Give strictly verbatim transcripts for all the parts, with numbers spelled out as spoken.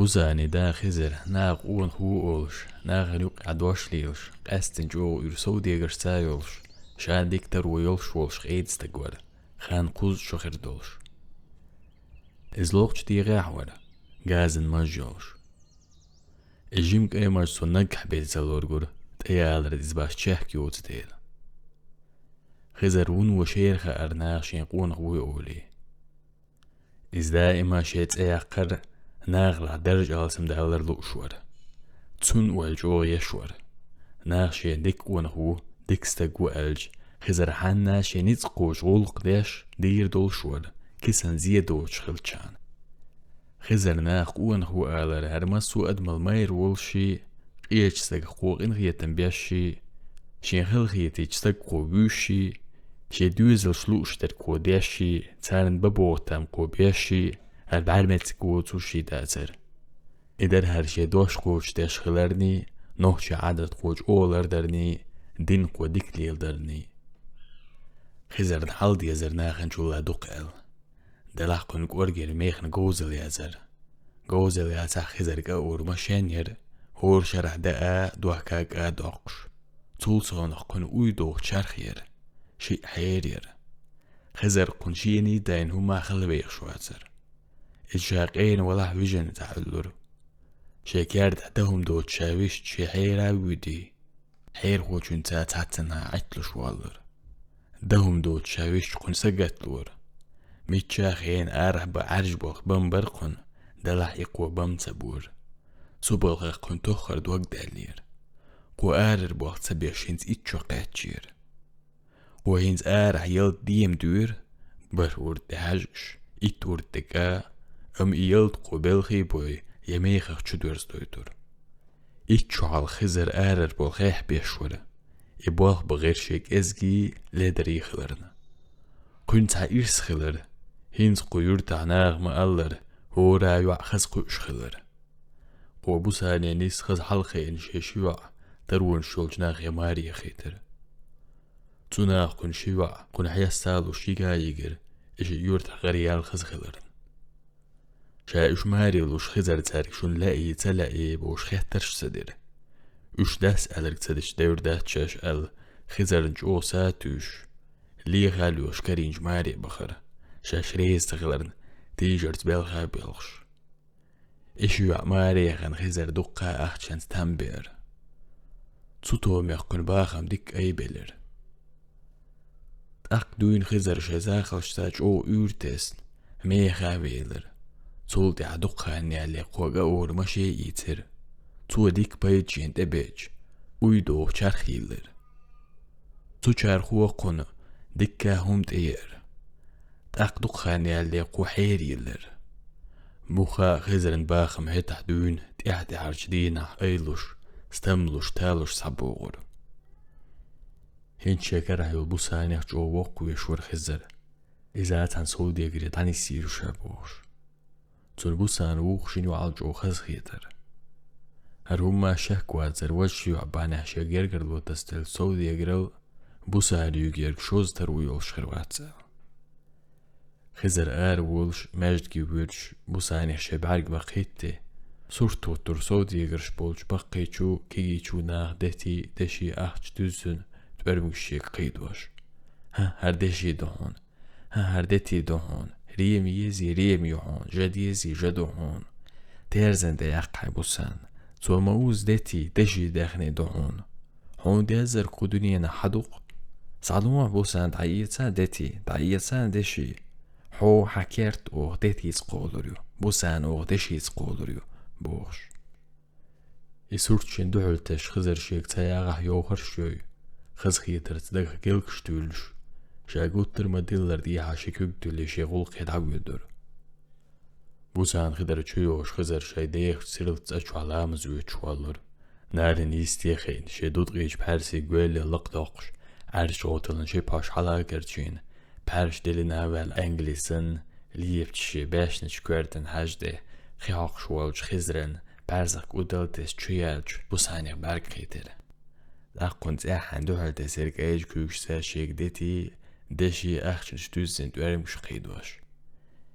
Бусана да Хизар наха къонах ву олуш, нахана юкъахь дош лелаш, къаьсттина чӀогӀа уьйр совдегаршца йолуш, ша дика таро йолуш волуш къеда стаг вара, хан кхузткъа шо хир долуш. Иза лохучу дегӀехь вара, газан маж йолуш. И жима кӀай маж цунна наггахь бен ца лоргура, тӀеялар иза баш чехка йоцу дела. Хизар вуно шера хаьара наха шен къонах вуй олий. Иза даима шен цӀе яккхар, нахалахь даржа алсамдалар лууш вара. Цунна ойла чӀогӀа еш вара. Наха шен дика къонах ву, дика стаг ву аьлча, Хизар хьанна шен ницкъ кхочу гӀуллакх деш, дийр долуш вара, кисана зе доцуш хилчахьана. Хизар наха къонах ву алар, хӀара массо а адамал майра волуш и, къечу стагах кхо къинхетам беш и, шен хала хетийча стаг кхо вуьйш и, шен доьзалш лууш дерг кхо деш и, царна бан боху там кхо беш и, хӀара бӀаьрмециг воцуш и дацара. И дара хӀара шен дош кхочушдеш хиларний, нохчийн Ӏадат кхочу олар дарний, дин кхо дика леладарний. Хизарна хьал дезара наханчулла дукха аьлла. Делахь кхуьнан кӀоргера механа говзал язара. Говзал яцахь Хизар кӀа а ур машен яра, хӀора шарахь даа, дохка кӀа а доккхуш. Цул совнах кхуьнан уй доху чарх яра, шиъ хьер яра. Хизар кхуьнан шений дайна хӀумма хала вехаш вацара. Иза ша къена валахь вижина дӀахьуьллура. Шен керда дан хӀума доцуш ша висча шен хьера а вуьдий. Хьерхочуьнца цхьаццанхьа Ӏитталуш воллура. Дан хӀума доцуш ша висча кхуьнан сагатта лора. Мичча а хенахь арахь бан Ӏаьржа болх бан бара кхуьнан, делахь и кхо бан ца бора. Цу балхах кхуьнан тоххара дог даьллера. Кхо арара болх ца беш хӀинца итт шо кхаьчнера. Кхо хӀинца арахь ялта дема дуьйра, бархӀ урд тӀе хьаьжкӀаш, итт урд тӀе кӀа, амма и ялта кхо белхий бой, я мехах чу доьрзуьйтура. Итт шо хьалха Хизар арара болх хьехь беш вара. И болх бан гӀира шен кӀезгий, ледарий хиларна. Кхуьнан цхьа ирс хилар, хӀинца кху юьртахь наха ма-аллара, хӀора йоӀ хаза кхуьуш хилар. Кхо Бусане нисса хаза хьалакхиъна шен ши йоӀ таронаш йолчу нахе маре яхийтира. Цу наха кхуьнан ши йоӀ кхунна хьеста а луш йига а йигира, и шиъ юьртахь гӀараяьлла хаза хиларна. Ша уьш маре луш Хизар цаьрга шуна лаьий, ца лаьий бохуш хеттарш а ца дира. Уьш дас аьлларг ца дича девр дац шаьш аьлла, Хизарна чӀогӀа са а туьйсуш, леха а лоьхуш карийначу маре а бахара, шаьш реза ца хиларна, тийжарца белха а белхаш. И ши йоӀ маре яхана Хизар дуккха а ахчанца там беара. Цу томех кхуьнан бахам дикка айбелира. ТӀаккха дуьйна Хизар шайн захалшца чӀогӀа уьйр тесна, меха а велира. Цул тӀаьхьа дукха хан ялале кхо кӀа ур маше а ийцира. Цо дикка пайда шена тӀебеача, уй доху чарх йиллира. Цу чархо кхунна дикка хӀума тӀееара. ТӀаккха дукха хан ялале кхо хьер йиллира. Муха а Хизаран бахам хӀетахь дуьйна тӀаьхь-тӀаьхьарчу дийнахь айлуш, стамлуш, талуш схьабогӀура. ХӀинца шен карахь йолу Бусанех чӀогӀа воккхавеш вара Хизар. Иза цхьана совдегаре дӀанисйийра ша бохуш. Цунна Бусана вукху шина йоӀал чӀогӀа хазахетара. ХӀара хӀумма шек вацара, важа ши йоӀ бахьанехь шен гергарло тасаделлачу совдегарал Бусана юьгу ерг шозза таро йолуш хир вац аьлла. Хизар ара волуш, маьждиге воьдуш, Бусанех шен бӀаьрг баккхийтти, сурт хӀуттура совдегарш болчу баккхийчу, кегийчу наха дети, деши, ахча дуьззина тӀоьрмигаш шега кхийдош. ХӀан, хӀара деши ду хьуна. ХӀан, хӀара дети ду хьуна. Рема езий, рема ю хьуна. Жа дезий, жа ду хьуна. Терзан тӀе яккха хьайн Бусана. Цо ма узза дети, деши даьхни ду хьуна. Хьуна деззарг кху дуьненахь хьан дукха? Схьадохьа, Бусана, дӀаэца дети, дӀаэца деши. Хьо, хьан керт оха детица кхолур ю, Бусана оха дешица кхолур ю, бохуш. И сурт шен дуьхьал тесча, Хизар шега ца ягӀахь йовхарш йой, хазахетарца дагах гелгаш туьйлуш, ша гуттар а ма-диллара тӀехьа ши куьг туьллий шен гӀуллакхе дӀавоьдура. Бусана хи дара чу йогӀуш, Хизар шайн дехачу сирла цӀа чохь ламаз оьцуш воллура. Нарин йисте а хиъна, шен дудкъийчу пхьаьрсийн гоьлле лакхадоккхуш, Ӏаьржачу гӀовталан ши пхьош хьала а карчийна, пхьаьрша дилина а ваьлла, ангали санна, лепачу шен баьшначу коьртан хьаж тӀе хи хьокхуш волчу Хизаран бӀаьрзах кӀудал тесна чу яьллачу Бусанех бӀаьрг кхийтира. ТӀаккха кхунна цӀеххьана дуьхьал тесира кӀайчу куьйгашца шега дети, деши, ахчанаш дуьззина тӀоьрмигаш кхийдош.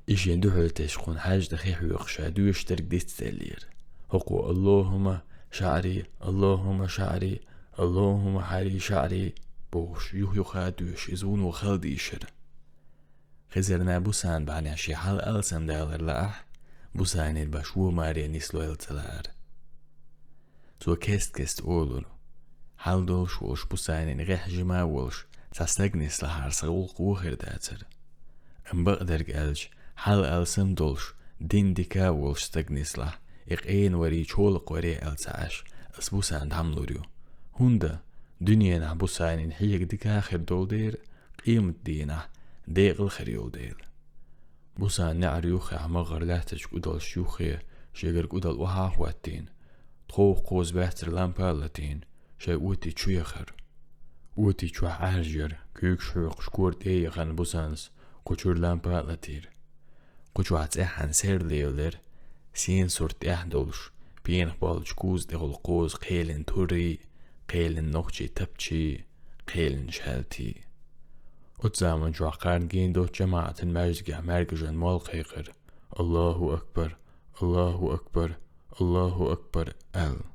И шен дуьхьал теш кхуьнан хьаьжа тӀе хи хьоькхуш ша доьшуш дерг дицделлера. ХӀокхо: «Аллахумма шаъри, Аллахумма шаъри, Аллахумма хьари шаъри», – бохуш, юх-юха а доьшуш, иза вуно хала дийшира. Хизарна Бусана бахьанехь шен хьал алсамдалар лаахь, Бусанин баш вон маре нислойла ца лаара. Цо кест-кеста олура: «Хьал долуш волуш Бусанин гӀехь жима а волуш, цхьа стаг нислахьара, сан гӀуллакх вон хир дацара. Амма бакъдерг аьлча, хьал алсам долуш, дин дика а волуш стаг нислахь, и къена варий, чолакх варий аьлла ца Ӏаш, ас Бусана дӀа ма лур ю. ХӀунда дуьненахь Бусанин хьега дика а хир долу дела, къематдийнахь декъала хир йолу дела». Бусана неӀар юххехь, магӀар лаьттачу кӀудалш юххе шегара кӀудал охьа а хӀоттийна, тховх кхоза баьццара лампа а латийна, шайн оти чу яхара. Оти чохь Ӏаьржа яра, куьйгаш хьоькхуш кора тӀе а яхана Бусанас кху чуьра лампа а латийра. Кху чохь цӀеххьана серла лелира, сийна сурт тӀехь долуш, пенах болчу куза тӀехула кхозу кхелина турий, кхелина нохчийн тапчий, кхелина шаьлтий. Оцу заман чохь кхарна гена доцу жамаӀатан маьждигехь маьркӀажан молла кхайкхира: «Аллаху акбар! Аллаху акбар! Аллаху акбар!» – аьлла.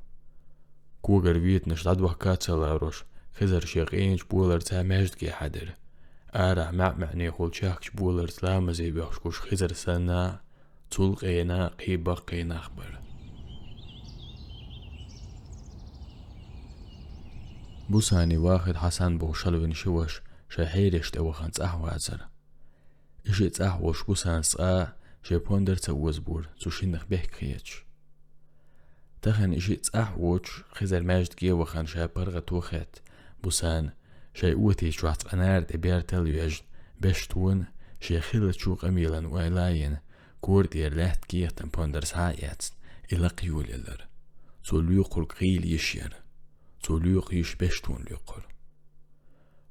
Когара ветанаш дӀадохка а ца ларош, Хизар шен къеначу боларца маьждиге хьаьдира. Арахь маьӀ-маьӀнехула чехкачу боларца ламазе боьхуш гуш Хизар санна, цул къена кхин баккхий нах бара. Бусани Вахид Хьасан боху шалвина ши ваша шайн хьераш тӀе вахана цӀахь вацара. И шиъ цӀахь волуш Бусанас цкъа а шен пондар ца озабора, цу шиннах бехк хеташ. Тахана и шиъ цӀахь а воцуш, Хизар маьждиге а вахана, ша паргӀато хетта, Бусана шайн оти чохь цкъа нара тӀе бертал а йоьжна, Бештона шен хиллачу къамелан ойла а йина, кора тӀера лаьтта кехатан пондар схьа а эцна, и лакха йолаелира. Цо лоькхург гӀийла йиш яра. Цо лоькху йиш Бештона лоькхура.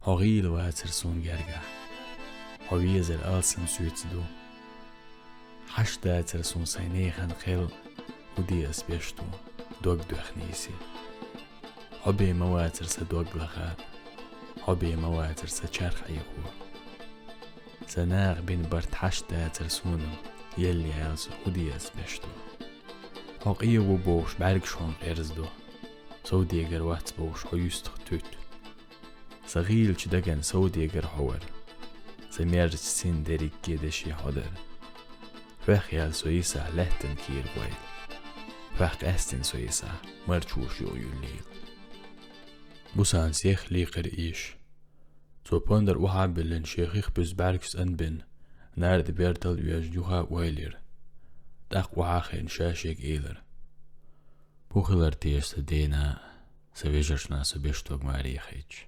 Хьо гӀийла вацара суна гергахь. Хьо везар алсам соьца ду. Хьашт дацара суна сайн нехан кхел, хӀун де ас Бешто, дог доьхна йисий. Хьо бен ма вацара сан дог лаха, хьо бен ма вацара сан чарх Ӏехо. Сан наха бина барт хьашт дацара суна, елла яьлла со, хӀун де ас Бешто. Хьо къе ву бохуш бӀаьргаш хьуна къерзадо, совдегар вац бохуш хьо юьстах туьтту. Сан гӀийлачу даган совдегар хьо вара. Сан мерзачу син дерриге деши хьо дара. Хьох яьлла со йисахь лаьттан кийра гӀойла. Хьох къаьстина со йисахь марчош юкъа юьллийла. Бусана сех лийкхира ийша. Цо пондар охьа а биллина, шен хих буьззу бӀаьргаш цӀанбина, нара тӀе бертал а йоьжна, юха а ойла йира. ТӀаккха охьа а хиъна, ша шега элира: «ХӀун хилар теша сан дена, сан вежаршна со Бештога маре яхийтча?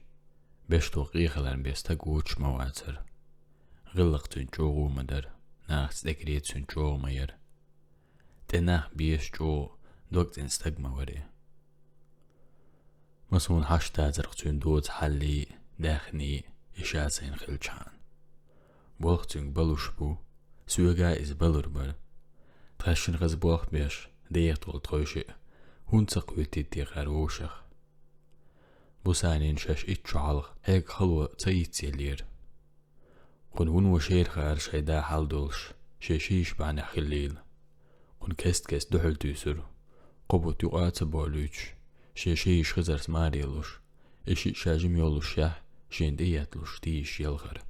Бешто къе хиларна бен стаг воцуш ма вацара. ГӀиллакх цуьнан чӀогӀа ма дара, нахаца тӀекаре цуьнан чӀогӀа ма яра. ТӀе нах безаш чӀогӀа дог цӀена стаг ма вара и. Ма суна хьашт дацара-кх цуьнан доцу хьаллий, даьхний, и ша сайна хилчхьана. Болх цуьнга балуш бу, соьга а иза балур бара. Тхаьшшинна хаза болх беш, деха долу тхойшиъ хӀунда ца кхоьттий те кхара вовшах?» Бусанина шаьш итт шо хьалха хьега хало ца йицъеллера. Кхунна вуно шера хаьара шайн да хьал долуш, шен ши йиша бахьанехь хиллийла. Кхунна кест-кеста дуьхьал туьйсура. Кхо бутт юкъа а ца болуьйтуш, шен ши йиша Хизарс маре луш, и шиъ ша жима йоллушехь, шена тӀеетталуш тийша ялхара.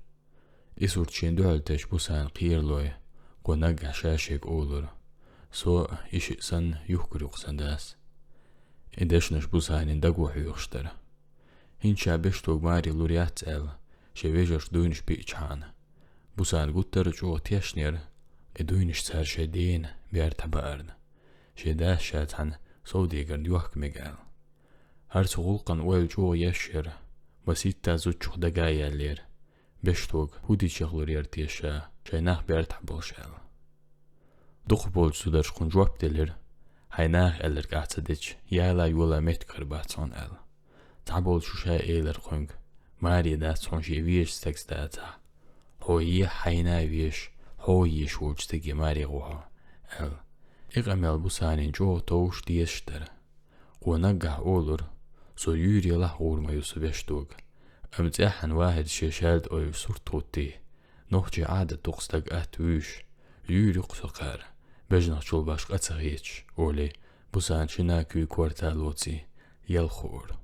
И сурт шена дуьхьал тесча, Бусана кхералой, кхо наггахь ша шега олура: «Со и шиъ санна юхкур ю-кх сан дас». И дешнаш Бусанин даго хьоьхуш дара. ХӀинца ша Бештога маре лур яц аьлла, шен вежарша дуйнаш биъчхьана, Бусана гуттар а чӀогӀа тешнера и дуйнаш цара шайн дена бертахь баарна, шен дас ша цхьана совдегарна йохка мега аьлла. ХӀара цу гӀуллакхан ойла чӀогӀа еш яра, масийтта зудчух дага а яьллера, Бештога хӀун дича яхалур яра теша ша, шайн нах бертахь болуш аьлла. Дукхахболчу зударша кхунна жоп делира: «Хьайн наха аьлларг ахь ца дича, яла а йола а меттиг хир бац хьуна», – аьлла. Цхьаболчу ша элира кхуьнга: «Маре дац хьуна шен везачу стагца дацахь. Хьо ехьа хьайна а везаш, хьо а езаш волчу стаге маре гӀо хьо», – аьлла. И къамел Бусанин чӀогӀа товш, дезаш дара. Кхо наггахь олура: «Со юьйр елахь а гӀур ма ю со Бештога». Амма цӀеххьана Вахида шен шаьлта ойуш сурт хӀуттий, нохчийн Ӏадат ду-кх стаг атта вуьйш, Юьйр юкъ со кхаьра, бежанах чул башха къа ца хеташ, олий, Бусана шина куьйга корта лоций, ял хуур.